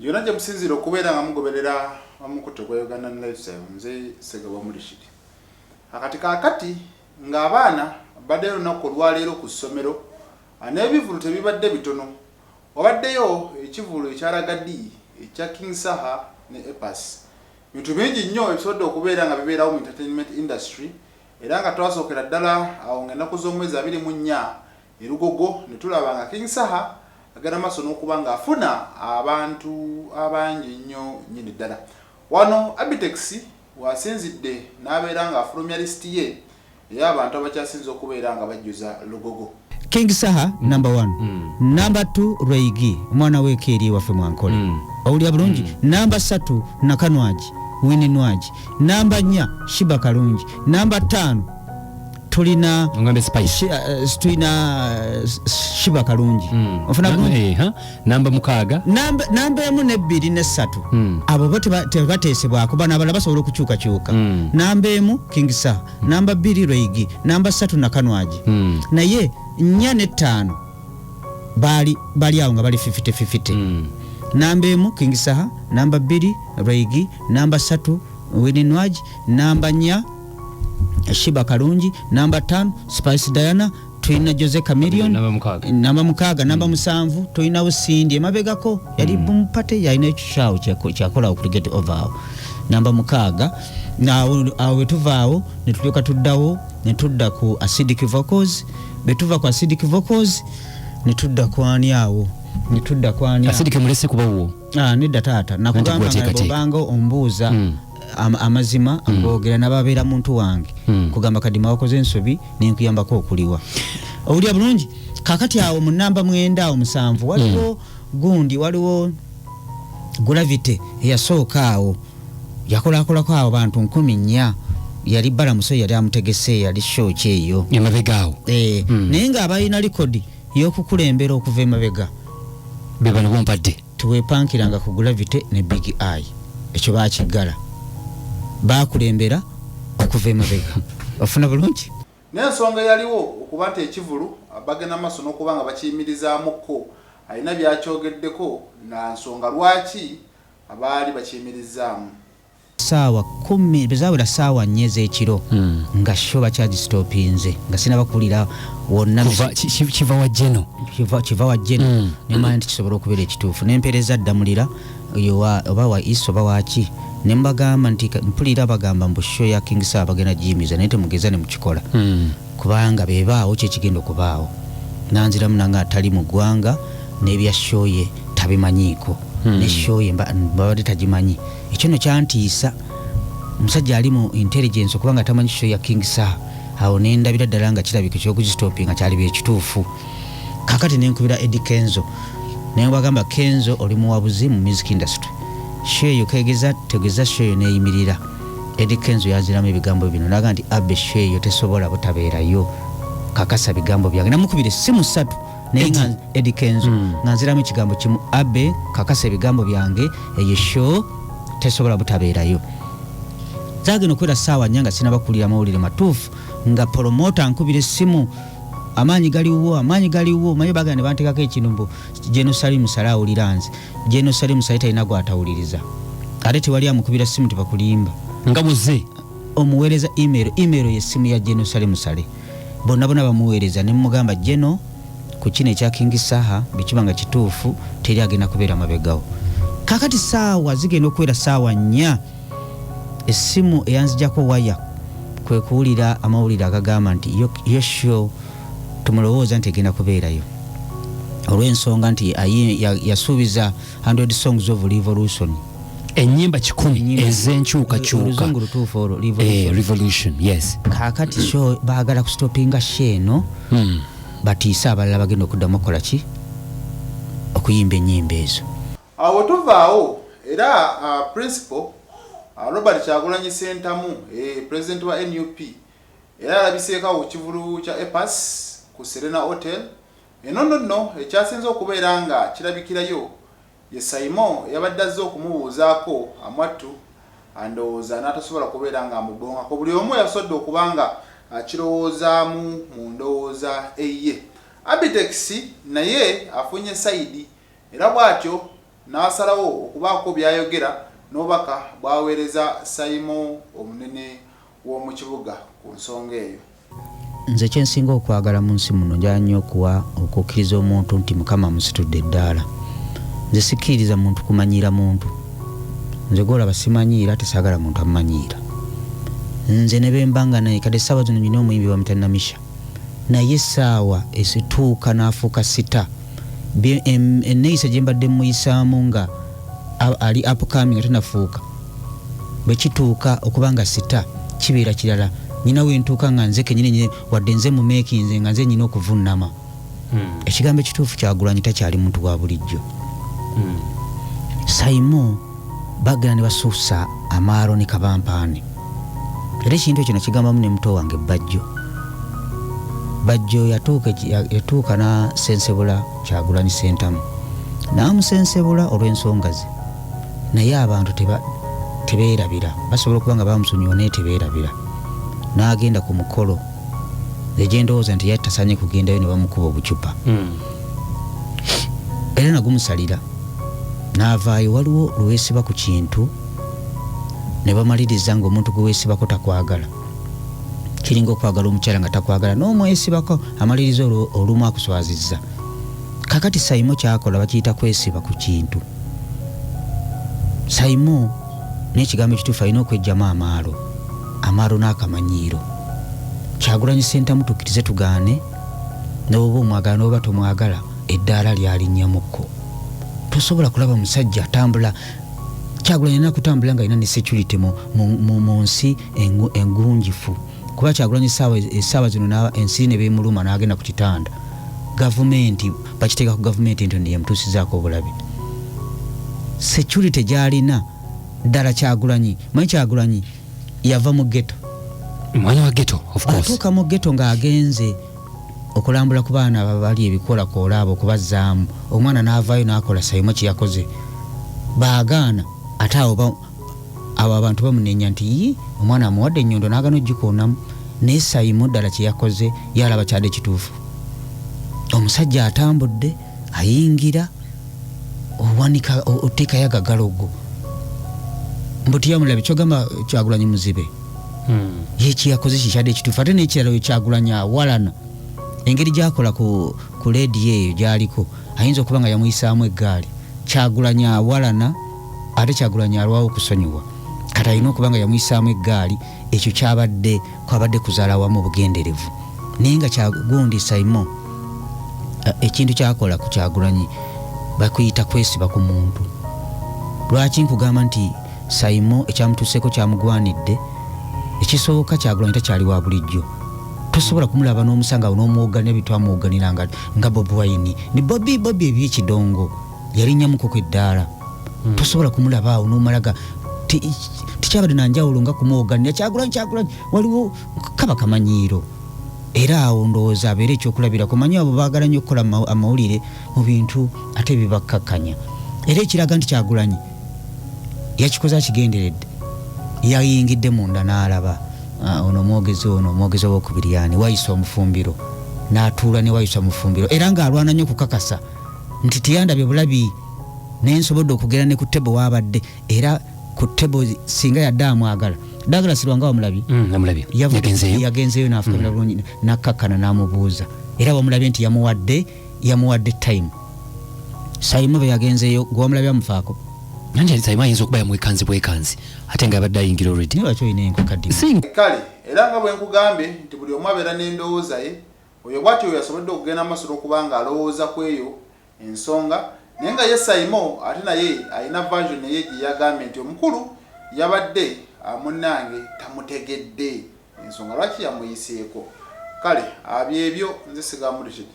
Yonna gye musinziira okubeera nga mugoberera omukutu ogwa Ugandan Lifestyle, nze Ssegawa Murishid. Akati kaakati ng'abaana baddeyo olunaku olwaleero ku ssomero n'ebivvulu tebibadde bitono. Wabaddeyo ekivvulu ekya Ragga Dee, ekya King Saha ne A Pass. Bintu bingi nnyo ebisobodde okubeera nga bibeerawo mu entertainment industry era nga twasookera ddala awo ng'ennaku z'omwezi 24 e Lugogo ne tulaba nga King Saha agenda maaso n'okuba ng'afuna abantu abangi ennyo nnyini ddala. Wano Abitex w'asinzidde n'abeera ng'afulumya lisiti ye ey'abantu abakyasinze okubeera nga bajjuza Lugogo. King Saha number 1, number 2 Ray G, omwana w'eka eri ewaffe Mwankole, owulira bulungi, namba 3 Nakanwagi Winnie Nwagi, namba 4 Sheebah Kalungi, namba 5 tulina Ngambe Spice. Tulina Sheebah Kalungi. Ofuna bulungi? Ha? Namba 6. Namba 1 ne 2 ne 3. Abo bo tebateesebwako, bano abalala basobola okukyukakyuka. Namba 1 King Saha, namba 2 Ray G, namba 3 Nakanwagi. Naye 4 ne 5 bali awo nga bali 50-50. Namba 1 King Saha, namba 2 Ray G, namba 3 Winnie Nwagi, namba 4 Sheebah Kalungi, namba 5 Spice Diana, tulina Jose Chameleone, namba 6. Namba 6, namba 7 tulinawo Cindy emabegako yali bumpate yalina ekisaawe kyakola ku Cricket Oval awo. Namba 6. Awo we tuvaawo ne tulyoka tuddawo ne tudda ku Acidic Vocals. Bwe tuva ku Acidic Vocals ne tudda ku ani awo? Ne tudda ku ani awo? Acidic mulese kuba wuwo. Nedda taata, nakugamba nga Gwateekateeka. bw'obanga ombuuza amazima ng'ogera n'ababeera muntu wange. Kugamba Kadima wakoze ensobi nenkuyambako okuliwa. Owulira bulungi? Kaakati awo mu namba 9 awo 7 waliwo gundi, waliwo Gravity eyasooka awo yakolakolako awo bantu 4,000, yali Balamuso yali amutegese, yali show ki eyo emabega awo. Naye ng'abalina likodi y'okukulembera okuva emabega be bano bompadde. Teweepankiranga ku Gravity ne Big Eye, ekyo baakiggala, baakulembera okuva emabega. Ofuna bulungi? N'ensonga eyaliwo okuba nti ekivulu bagenda maaso n'okuba nga bakiyimirizaamuko, alina byakyogeddeko na nsonga lwaki abaali bakiyimirizaamu. Saawa 10 bwe zaawera saawa 4 ez'ekiro nga show bakyagisitopinze nga sinaba kuwulira wonna. Kuva, kiva wa Geno. Kiva wa Geno. Nemanya nti kisobola okubeera ekituufu. Nempeereza Ddamulira oyo oba wa East oba waki, ne mbagamba nti mpulira bagamba mbu show ya King Saha bagenda giyimiza, naye temugeza ne mukikola. Kubanga bebaawo ki ekigenda okubaawo. Nanziramu nange atali mu ggwanga n'ebya show ye tabimanyiiko. Ne show ye mbadde tagimanyi. Ekyo nno kyantiisa. Omusajja ali mu intelligence okubanga tamanyi show ya King Saha. Awo ne ndabira ddala nga kirabika eky'okugistopinga kyali bye kituufu. Kaakati ne nkubira Eddy Kenzo. Ne mbagamba Kenzo oli muwabuzi mu music industry. Show eyo kegeza tegeza show eyo n'eyimirira. Eddy Kenzo yanziramu ebigambo bino n'agamba nti Abe show eyo tesobola butabeerayo. Kakasa bigambo byange. Namukubira essimu 3 naye nga Eddy Kenzo nga nziramu ekigambo kimu, Abe kakasa ebigambo byange, eyo show tesobola butabeerayo. Zaagenda okubeera ssaawa 4 nga sinaba kuwulira mawulire matuufu, nga promoter ankubira essimu, amaanyi galiwo, amaanyi galiwo. Omanyi bagenda ne banteekako ekintu mbu General Salim Saleh awulira nze. General Salim Saleh talina gw'atawuliriza, ate tewali amukubira ssimu tebakulimba. Nga buze omuweereza email, email ye ssimu ya General Salim Saleh, bonna bonna bamuweereza. Ne mugamba General ku kino ekya King Saha bwe kiba nga kituufu teri agenda kubeera mabegawo. Kaakati ssaawa zigenda okuwera ssaawa 4 essimu eyanzijako waya kwe kuwulira amawulire agagamba nti yo show tumulowooza nti egenda kubeerayo olw'ensonga nti yasuubiza 100 songs of revolution, ennyimba 100 Ennyimba ez'enkyukakyuka. Oluzungu lutuufu olwo, revolution. Revolution, yes. Kaakati show baagala kustopinga show eno batiise abalala bagenda okuddamu okukola ki, okuyimba ennyimba ezo. Awo tuvaawo era principal Robert Kyagulanyi Ssentamu, president wa NUP, era alabiseeko awo ku kivulu kya A Pass ku Serena Hotel. Eno nno nno ekyasinze okubeera nga kirabikirayo ye Saimo eyabadde azze okumubuuzaako amwattu, andowooza n'atasobola kubeera nga amubongako. Buli omu yasobodde okuba nga akirowoozaamu mu ndowooza eye. Abitex naye afunye sayidi era bw'atyo n'asalawo okubaako by'ayogera n'obubaka bw'aweereza Saimo omunene w'omu kibuga ku nsonga eyo. Nze kyensinga okwagala mu nsi muno njagala nnyo okuwa okukkiriza omuntu nti Mukama amusitudde eddaala. Nze sikkiririza muntu kumanyiira muntu. Nze gwolaba simanyiira ate saagala muntu ammanyiira. Nze ne bemba nga naye kati essaawa zino nyina omuyimbi bamuyita Namisha naye essaawa esituuka n'afuuka sita enneeyisa gye mbadde mmuyisaamu nga ali upcoming nga tanafuuka bwe kituuka okuba nga sita kibeera kirala. Nyina wentuuka nga nze kenyini nyine wadde nze mumeekinze nga nze nyina okuvunnama. Ekigambo ekituufu Kyagulanyi takyali muntu wa bulijjo. Saimo bagenda ne basuusa amaalo ne kabampaane. Era ekintu ekyo nakigambamu ne muto wange Bajjo. Bajjo yatuuka yatuuka n'asensebula Kyagulanyi Ssentamu. N'amusensebula olw'ensonga ze. Naye abantu teba tebeerabira. Basobola okuba nga baamusonyiwa naye tebeerabira. N'agenda ku mukolo nze gye ndowooza nti yali tasaanye kugendayo ne bamukuba obucupa. Era nagumusalira n'avaayo. Waliwo lwe weesiba ku kintu ne bamaliriza ng'omuntu gwe weesibako takwagala. Kiringa okwagala omukyala nga takwagala n'omwesibako amaliriza olumu akuswazizza. Kakati Saimo kyakola bakiyita kwesiba ku kintu. Saimo n'ekigambo ekituufu alina okwejjamu amaalo, amaalo n'akamanyiiro. Kyagulanyi Ssentamu tukkirize tugaane ne bw'oba omwagala n'oba tomwagala eddaala lyalinnyamuko. Tosobola kulaba musajja atambula Kyagulanyi alina kutambula nga alina ne security mu, mu, mu, mu nsi engunjifu kuba Kyagulanyi essaawa zino ensi ne bemuluma n'agenda ku kitanda gavumenti bakiteeka ku gavumenti nti yemutuusizaako obulabe. Security gy'alina ddala Kyagulanyi manyi Kyagulanyi yava mu ghetto. Mwana wa ghetto, of course. Atuuka mu ghetto ng'agenze okulambula ku baana abali ebikoolakoola abo okubazzaamu omwana n'avaayo n'akola Saimo kye yakoze baagaana ate awo abo abantu bamunenya nti yi omwana amuwadde ennyondo n'agana ogikoonamu naye Saimo ddala kye yakoze ye alaba kyadde kituufu. Omusajja atambudde ayingira owanika oteekayo agagalo go mbu teyamulabye kyogamba Kyagulanyi muzibe. Ye kyeyakoze kyekyadde ekituufu ate n'ekirala oyo Kyagulanyi awalana engeri gyakola ku, ku leediyo eyo gyaliko ayinza okuba nga yamuyisaamu eggaali. Kyagulanyi awalana ate Kyagulanyi alwawo okusonyiwa kati alina okuba nga yamuyisaamu eggaali ekyo kyabadde kwabadde kuzaala wamu obugenderevu naye nga gundi Saimo ekintu kyakola ku Kyagulanyi bakuyita kwesiba ku muntu. Lwaki nkugamba nti Saimo ekyamutuuseeko kyamugwanidde? Ekisooka Kyagulanyi takyali wa bulijjo. Tosobola kumulaba n'omusanga awo n'omuwogganira bye twamuwogganira nga, nga Bobi Wine. Ni Bobi, Bobi eby'ekidongo yalinnyamuko ku eddaala. Tosobola kumulaba awo n'omala ga tekyabadde na njawulo nga kumuwogganira Kyagulanyi, Kyagulanyi. Waliwo kaba kamanyiiro. Era awo ndowooza abeere ekyokulabirako. Omanyi abo baagala nnyo okukola amawulire mu bintu ate bibakkakkanya. Era ekiraga nti Kyagulanyi yakikoze akigenderedde, yayingidde munda n'alaba ono omwogezi ono omwogezi owokubiri yani Waiswa Omufumbiro n'atuula ne Waiswa Mufumbiro era ng'alwana nnyo okukakasa nti teyandabye bulabi naye nsobodde okugenda ne ku table waabadde era ku table singa yadde amwagala. Douglas Lwanga wamulabye? Namulabye. Yagenzeeyo? Yagenzeeyo n'afukamira bulungi n'akkakkana n'amubuuza era wamulabye nti yamuwadde time. Saimo bwe yagenzeeyo gwe wamulabye amufaako? Nanje Saimo ayinza okuba yamwekanze bwekanzi ate nga yabadde ayingira already. Naye lwaki olina enkwe kaddi? Kale era nga bwe nkugambye nti buli omu abeera n'endowooza ye, oyo bw'atyo yasobodde okugenda mu maaso n'okuba ng'alowooza ku eyo ensonga naye nga ye Saimo ate naye alina version eye gye yagambye nti omukulu yabadde munnange tamutegedde ensonga lwaki yamuyiseeko. Kale byebyo nze Ssegawa Murshid.